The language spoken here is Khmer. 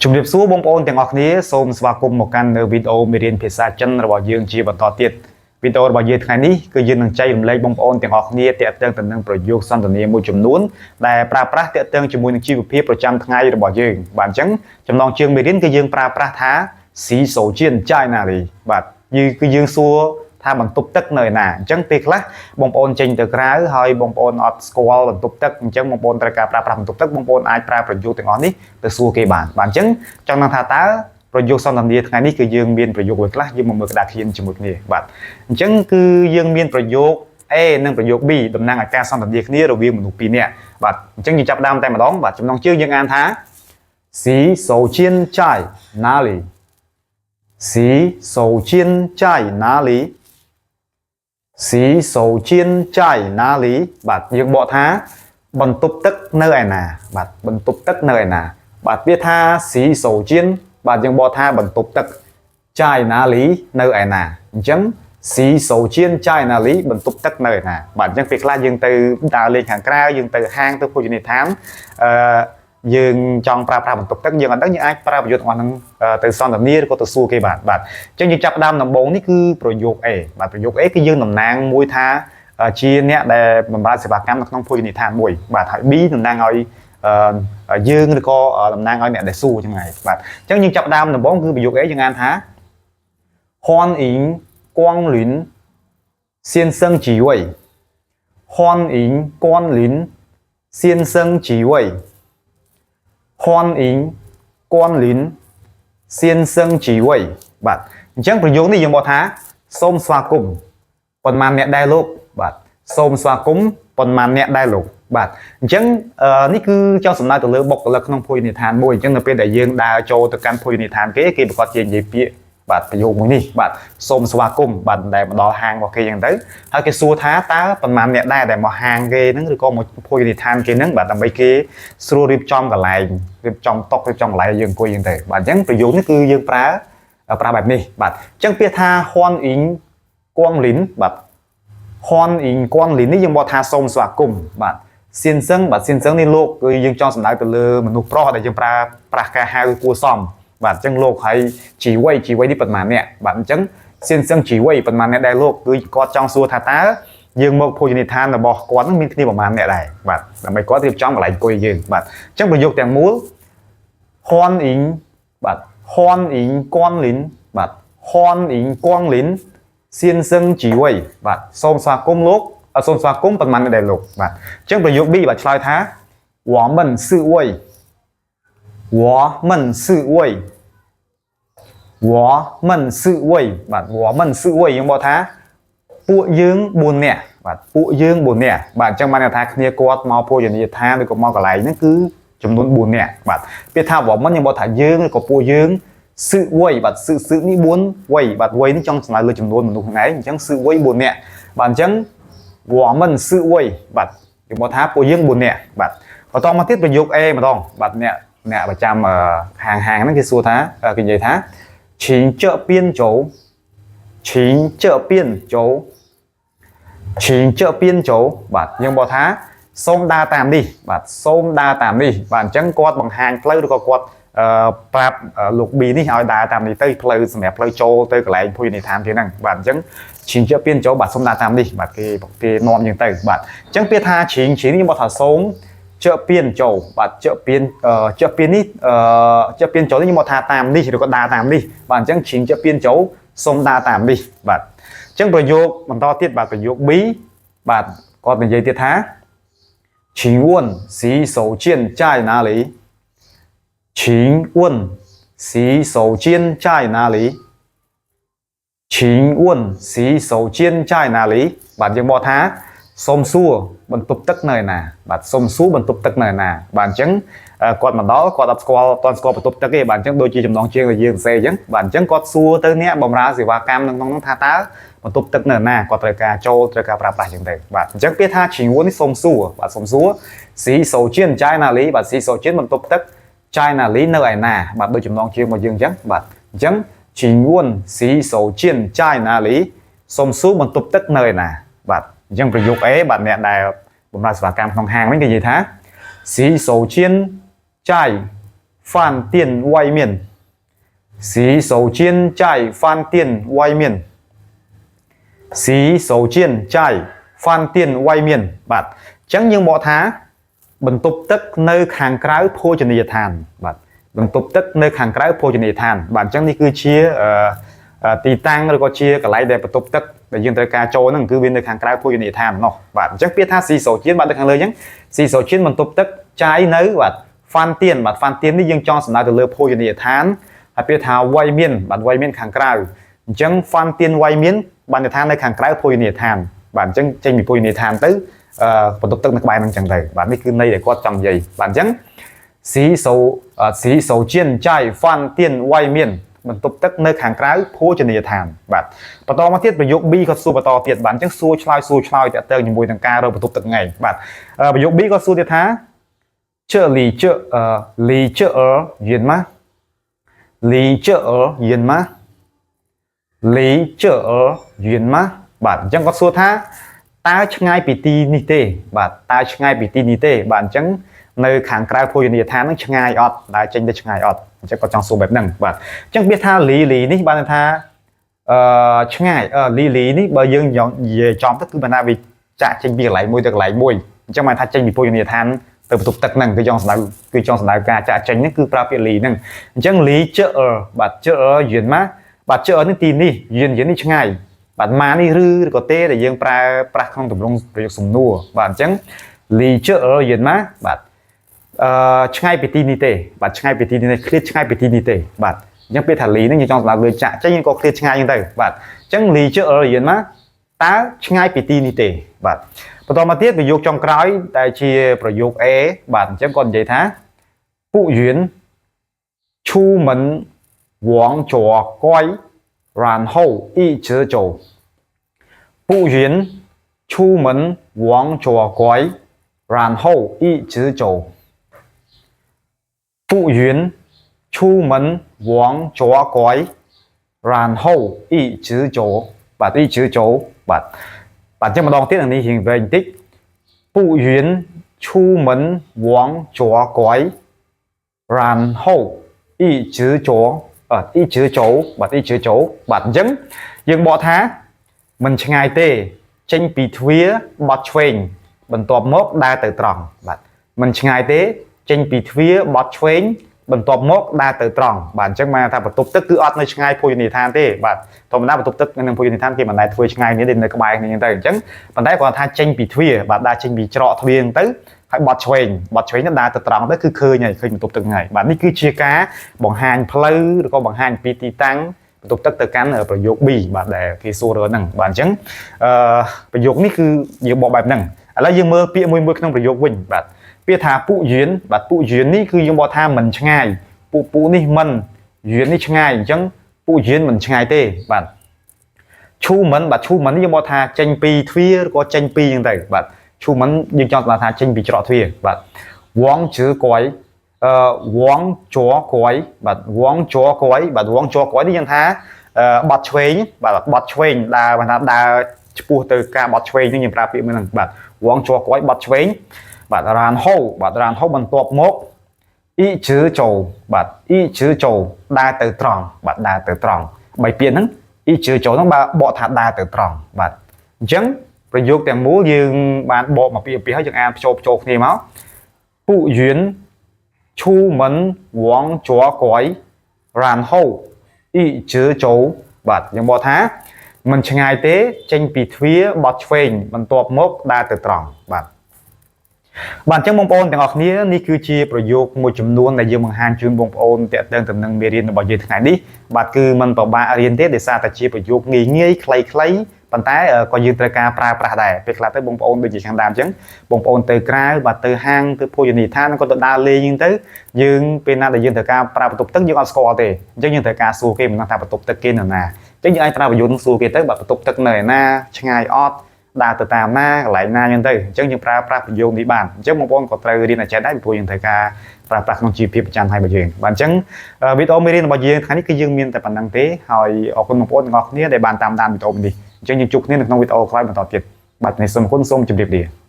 ជំរាបសួរបងប្អូនទាំងអស់គ្នាសូមស្វាគមន៍មកកាន់នៅវីដេអូមេរៀនភាសាចិនរបស់យើងជាបន្តទៀតវីដេអូរបស់យើងថ្ងៃនេះគឺយើងនឹងចែករំលែកបងប្អូនទាំងអស់គ្នាទាក់ទងទៅនឹងប្រយោគសន្ទនាមួយចំនួនដែលប្រើប្រាស់ទាក់ទងជាមួយនឹងជីវភាពប្រចាំថ្ងៃរបស់យើងបាទអញ្ចឹងចំណងជើងមេរៀនគឺយើងប្រើប្រាស់ថា洗手间在哪里បាទយើងគឺយើងសួរថាបន្ទប់ទឹកនៅឯណាអញ្ចឹងពេលខ្លះបងប្អូនចេញទៅក្រៅហើយបងប្អូនអត់ស្គាល់បន្ទប់ទឹកអញ្ចឹងបងប្អូនត្រូវការប្រើប្រាស់បន្ទប់ទឹកបងប្អូនអាចប្រើប្រយោគទាំងអស់នេះទៅសួរគេបានបាទអញ្ចឹងចង់ដឹងថាតើប្រយោគសន្ទនាថ្ងៃនេះគឺយើងមានប្រយោគមួយខ្លះយើងមកមើលក្តារខៀនជាមួយគ្នាបាទអញ្ចឹងគឺយើងមានប្រយោគ A និងប្រយោគ B តំណាងឲ្យការសន្ទនាគ្នារវាងមនុស្សពីរនាក់បាទអញ្ចឹងយើងចាប់ផ្ដើមតែម្ដងបាទចំណងជើងយើងអានថា洗手间在哪里洗手间在哪里洗手间在哪里បាទយើងបកថាបន្ទប់ទឹកនៅឯណាបាទបន្ទប់ទឹកនៅឯណាបាទវាថា洗手间បាទយើងបកថាបន្ទប់ទឹក在哪里នៅឯណាអញ្ចឹង洗手间在哪里បន្ទប់ទឹកនៅឯណាបាទអញ្ចឹងពេលខ្លះយើងទៅដើរលេងខាងក្រៅយើងទៅហាងទៅភោជនីយដ្ឋានអឺយើងចង់ប្រើប្រាស់បន្ទប់ទឹកយើងអត់ដឹងយើងអាចប្រើប្រយោគទាំងអស់ហ្នឹងទៅសន្ទនាឬក៏ទៅសួរគេបាទបាទអញ្ចឹងយើងចាប់ផ្ដើមដំបូងនេះគឺប្រយោគ A បាទប្រយោគ A គឺយើងតំណាងមួយថាជាអ្នកដែលបម្រើសេវាកម្មនៅក្នុងភោជនីយដ្ឋានមួយបាទហើយ B តំណាងឲ្យយើងឬក៏តំណាងឲ្យអ្នកដែលសួរចឹងហើយបាទអញ្ចឹងយើងចាប់ផ្ដើមដំបូងគឺប្រយោគ A យើងអានថា欢迎光临先生几位欢迎光临先生几位欢迎光临先生几位បាទអញ្ចឹងប្រយោគនេះយើងបកថាសូមស្វាគមន៍ប៉ុន្មានអ្នកដែរលោកបាទសូមស្វាគមន៍ប៉ុន្មានអ្នកដែរលោកបាទអញ្ចឹងនេះគឺចង់សំដៅទៅលើបុគ្គលិកក្នុងភោជនីយដ្ឋានមួយអញ្ចឹងនៅពេលដែលយើងដើរចូលទៅកាន់ភោជនីយដ្ឋានគេគេប្រកាសជានិយាយពាក្យបាទប្រយោគមួយនេះបាទសូមស្វាគមន៍បាទដែលមកដល់ហាងរបស់គេអញ្ចឹងទៅហើយគេសួរថាតើប៉ុន្មានអ្នកដែរដែលមកហាងគេហ្នឹងឬក៏មកភោជនីយដ្ឋានគេហ្នឹងបាទដើម្បីគេស្រួលរៀបចំកន្លែងរៀបចំតុរៀបចំកន្លែងឲ្យយើងអង្គុយអញ្ចឹងទៅបាទអញ្ចឹងប្រយោគនេះគឺយើងប្រើប្រើបែបនេះបាទអញ្ចឹងពាក្យថា欢迎光临បាទ欢迎光临នេះយើងបកថាសូមស្វាគមន៍បាទ先生បាទ先生នេះលោកគឺយើងចង់សំដៅទៅលើមនុស្សប្រុសដែលយើងប្រើប្រាស់ការហៅគួសមបាទអញ្ចឹងលោកហើយជីវ័យជីវ័យនេះប៉ុន្មានអ្នកបាទអញ្ចឹង先生几位ប៉ុន្មានអ្នកដែរលោកគឺគាត់ចង់សួរថាតើយើងមកភោជនីយដ្ឋានរបស់គាត់នឹងមានគ្នាប៉ុន្មានអ្នកដែរបាទដើម្បីគាត់រៀបចំកន្លែងអង្គុយយើងបាទអញ្ចឹងប្រយោគទាំងមូល欢迎បាទ欢迎光临បាទ欢迎光临先生几位បាទសូមស្វាគមន៍លោកសូមស្វាគមន៍ប៉ុន្មានអ្នកដែរលោកបាទអញ្ចឹងប្រយោគ B បាទឆ្លើយថា我们四位我们四位我们四位បាទ我们四位យើងបកថាពួកយើង4នាក់បាទពួកយើង4នាក់បាទអញ្ចឹងបានន័យថាគ្នាគាត់មកភោជនីយដ្ឋានឬក៏មកកន្លែងហ្នឹងគឺចំនួន4នាក់បាទពាក្យថា我们យើងបកថាយើងឬក៏ពួកយើង四位បាទ四四នេះ4位បាទ位នេះចង់សំដៅលើចំនួនមនុស្សហ្នឹងឯងអញ្ចឹង四位4នាក់បាទអញ្ចឹង我们四位បាទយើងបកថាពួកយើង4នាក់បាទបន្តមកទៀតប្រយោគ A ម្ដងបាទអ្នកអ្នកប្រចាំហាងហាងហ្នឹងគេសួរថាគេនិយាយថា请这边走请这边走请这边走បាទយើងបកថាសូមដើរតាមនេះបាទសូមដើរតាមនេះបាទអញ្ចឹងគាត់បង្ហាញផ្លូវឬក៏គាត់អឺប្រាប់លោក B នេះឲ្យដើរតាមនេះទៅផ្លូវសម្រាប់ផ្លូវចូលទៅកន្លែងភោជនីយដ្ឋានគេហ្នឹងបាទអញ្ចឹង请这边走បាទសូមដើរតាមនេះបាទគេគេនាំយើងទៅបាទអញ្ចឹងពាក្យថា请请នេះខ្ញុំបកថាសូម这边走បាទ这边这边នេះ这边走នេះខ្ញុំបកថាតាមនេះឬក៏ដើរតាមនេះបាទអញ្ចឹង请这边走សូមដើរតាមនេះបាទអញ្ចឹងប្រយោគបន្តទៀតបាទប្រយោគ B បាទគាត់និយាយទៀតថា请问洗手间在哪里请问洗手间在哪里请问洗手间在哪里បាទយើងបកថាសូមសួរបន្ទប់ទឹកនៅឯណាបាទសូមសួរបន្ទប់ទឹកនៅឯណាបាទអញ្ចឹងគាត់មកដល់គាត់អត់ស្គាល់អត់ស្គាល់បន្ទប់ទឹកទេបាទអញ្ចឹងដូចជាចំណងជើងដែលយើងសរសេរអញ្ចឹងបាទអញ្ចឹងគាត់សួរទៅអ្នកបម្រើសេវាកម្មនៅក្នុងនោះថាតើបន្ទប់ទឹកនៅណាគាត់ត្រូវការចូលត្រូវការប្រើប្រាស់អញ្ចឹងទៅបាទអញ្ចឹងពាក្យថា请问នេះសូមសួរបាទសូមសួរ洗手间在哪里បាទ洗手间បន្ទប់ទឹក在哪里នៅឯណាបាទដូចចំណងជើងរបស់យើងអញ្ចឹងបាទអញ្ចឹង请问洗手间在哪里សូមសួរបន្ទប់ទឹកនៅឯណាបាទអញ្ចឹងប្រយោគ A បាទអ្នកដែលបម្រើសេវាកម្មក្នុងហាងវិញគេនិយាយថា洗手间在饭店外面洗手间在饭店外面洗手间在饭店外面បាទអញ្ចឹងយើងបកថាបន្ទប់ទឹកនៅខាងក្រៅភោជនីយដ្ឋានបាទបន្ទប់ទឹកនៅខាងក្រៅភោជនីយដ្ឋានបាទអញ្ចឹងនេះគឺជាអឺទីតាំងឬក៏ជាកន្លែងដែលបន្ទប់ទឹកដែលយើងត្រូវការចូលហ្នឹងគឺវានៅខាងក្រៅភោជនីយដ្ឋានណោះបាទអញ្ចឹងពាក្យថា洗手间បាទនៅខាងលើអញ្ចឹង洗手间បន្ទប់ទឹកចាយនៅបាទ 饭店បាទ 饭店នេះយើងចង់សំដៅទៅលើភោជនីយដ្ឋានហើយពាក្យថា外面បាទ外面ខាងក្រៅអញ្ចឹង 饭店外面បានន័យថានៅខាងក្រៅភោជនីយដ្ឋានបាទអញ្ចឹងចេញពីភោជនីយដ្ឋានទៅអឺបន្ទប់ទឹកនៅក្បែរហ្នឹងអញ្ចឹងទៅបាទនេះគឺន័យដែលគាត់ចង់និយាយបាទអញ្ចឹង洗手洗手间在饭店外面បន្ទប់ទឹកនៅខាងក្រៅភោជនីយដ្ឋានបាទបន្តមកទៀតប្រយោគ B គាត់សួរបន្តទៀតបាទអញ្ចឹងសួរឆ្លើយសួរឆ្លើយតាក់ទងជាមួយនឹងការរកបន្ទប់ទឹកថ្ងៃបាទប្រយោគ B គាត់សួរទៀតថា这离这离这儿远吗离这儿远吗离这儿远吗បាទអញ្ចឹងគាត់សួរថាតើឆ្ងាយពីទីនេះទេបាទតើឆ្ងាយពីទីនេះទេបាទអញ្ចឹងនៅខាងក្រៅភោជនីយដ្ឋានហ្នឹងឆ្ងាយអត់ដើរចេញទៅឆ្ងាយអត់អញ្ចឹងគាត់ចង់សួរបែបហ្នឹងបាទអញ្ចឹងពាក្យថាលីលីនេះបានថាអឺឆ្ងាយលីលីនេះបើយើងនិយាយចំទៅគឺបានថាវាចាក់ចេញពីកន្លែងមួយទៅកន្លែងមួយអញ្ចឹងបានថាចេញពីភោជនីយដ្ឋានទៅបន្ទប់ទឹកហ្នឹងគឺចង់សំដៅគឺចង់សំដៅការចាក់ចេញហ្នឹងគឺប្រើពាក្យ离ហ្នឹងអញ្ចឹង离这儿បាទ这儿远吗បាទ这儿នេះទីនេះ远远នេះឆ្ងាយបាទ吗នេះឬឬក៏ទេដែលយើងប្រើប្រាស់ក្នុងទម្រង់ប្រយោគសំណួរបាទអញ្ចឹង离这儿远吗បាទអឺឆ្ងាយពីទីនេះទេបាទឆ្ងាយពីទីនេះឃ្លាតឆ្ងាយពីទីនេះទេបាទអញ្ចឹងពាក្យថាលីហ្នឹងយើងចង់សំដៅលើចាក់ចេញយើងក៏ឃ្លាតឆ្ងាយអញ្ចឹងទៅបាទអញ្ចឹង离这儿远吗តើឆ្ងាយពីទីនេះទេបាទបន្តមកទៀតប្រយោគចុងក្រោយដែលជាប្រយោគ A បាទអញ្ចឹងគាត់និយាយថា不远出门往左拐然后一直走不远出门往左拐然后一直走不远出门往左拐然后一直走បាទ一直走បាទបាទចឹងម្ដងទៀតនឹងនេះរៀងវែងបន្តិច不远出门往左拐然后一直走បាទ一直走បាទ一直走បាទអញ្ចឹងយើងបកថាមិនឆ្ងាយទេចេញពីទ្វារបត់ឆ្វេងបន្ទាប់មកដើរទៅត្រង់បាទមិនឆ្ងាយទេចេញពីទ្វារបត់ឆ្វេងបន្ទាប់មកដើរទៅត្រង់បាទអញ្ចឹងមកថាបន្ទប់ទឹកគឺអត់នៅឆ្ងាយភោជនីយដ្ឋានទេបាទធម្មតាបន្ទប់ទឹកនិងភោជនីយដ្ឋានគេមិនដែលធ្វើឆ្ងាយនេះទេនៅក្បែរគ្នាអញ្ចឹងទៅអញ្ចឹងប៉ុន្តែគាត់ថាចេញពីទ្វារបាទដើរចេញពីច្រកទ្វារហ្នឹងទៅហើយបត់ឆ្វេងបត់ឆ្វេងទៅដើរទៅត្រង់ទៅគឺឃើញហើយឃើញបន្ទប់ទឹកហើយបាទនេះគឺជាការបង្ហាញផ្លូវឬក៏បង្ហាញពីទីតាំងបន្ទប់ទឹកទៅកាន់ប្រយោគ B បាទដែលគេសួររើហ្នឹងបាទអញ្ចឹងអឺប្រយោគនេះគឺយើងបកបែបហ្នឹងឥឡូវយើងមើលពាក្យមួយមួយក្នុងប្រយោគវិញបាទពាក្យថា不远បាទ不远នេះគឺយើងបកថាមិនឆ្ងាយ不不នេះមិន远នេះឆ្ងាយអញ្ចឹង不远មិនឆ្ងាយទេបាទ出门បាទ出門នេះយើងបកថាចេញពីទ្វារឬក៏ចេញពីអញ្ចឹងទៅបាទ出門យើងចង់ស្ដាប់ថាចេញពីច្រកទ្វារបាទ往左拐អឺ往左拐បាទ往左拐បាទ往左拐នេះយើងថាបត់ឆ្វេងបាទបត់ឆ្វេងដើរបានថាដើរឆ្ពោះទៅការបត់ឆ្វេងនេះយើងប្រើពាក្យមួយហ្នឹងបាទ往左拐បត់ឆ្វេងបាទ然后បាទ然后បន្ទាប់មក一直走បាទ一直走ដើរទៅត្រង់បាទដើរទៅត្រង់បីពាក្យហ្នឹង一直走ហ្នឹងបាទបកថាដើរទៅត្រង់បាទអញ្ចឹងប្រយោគទាំងមូលយើងបានបកមកពីពីហើយយើងអានភ្ជាប់ចូលគ្នាមក不远出门往左拐然后一直走បាទយើងបកថាមិនឆ្ងាយទេចេញពីទ្វារបត់ឆ្វេងបន្ទាប់មកដើរទៅត្រង់បាទបាទអញ្ចឹងបងប្អូនទាំងអស់គ្នានេះគឺជាប្រយោគមួយចំនួនដែលយើងបង្ហាញជូនបងប្អូនតាក់ទងទៅនឹងមេរៀនរបស់យើងថ្ងៃនេះបាទគឺមិនពិបាករៀនទេដោយសារតែជាប្រយោគងាយងាយខ្លីៗប៉ុន្តែក៏យើងត្រូវការប្រើប្រាស់ដែរពេលខ្លះទៅបងប្អូនដូចជាខាងដើមអញ្ចឹងបងប្អូនទៅក្រៅបាទទៅហាងទៅភោជនីយដ្ឋានក៏ទៅដើរលេងអញ្ចឹងទៅយើងពេលណាដែលយើងត្រូវការប្រើបន្ទប់ទឹកយើងអត់ស្គាល់ទេអញ្ចឹងយើងត្រូវការសួរគេមិនដឹងថាបន្ទប់ទឹកគេនៅណាអញ្ចឹងយើងអាចប្រើប្រយោគនឹងសួរគេទៅបាទបន្ទប់ទឹកនៅឯណាឆ្ងាយអត់ដើរទៅតាមណាកន្លែងណាអញ្ចឹងទៅអញ្ចឹងយើងប្រើប្រាស់ប្រយោគនេះបានអញ្ចឹងបងប្អូនក៏ត្រូវរៀនឲ្យចេះដែរពីព្រោះយើងត្រូវការប្រើប្រាស់ក្នុងជីវភាពប្រចាំថ្ងៃរបស់យើងបាទអញ្ចឹងវីដេអូមេរៀនរបស់យើងថ្ងៃនេះគឺយើងមានតែប៉ុណ្ណឹងទេហើយអរគុណបងប្អូនទាំងអស់គ្នាដែលបានតាមដានវីដេអូនេះអញ្ចឹងយើងជួបគ្នានៅក្នុងវីដេអូក្រោយបន្តទៀតបាទនេះសូមអរគុណសូមជម្រាបលា។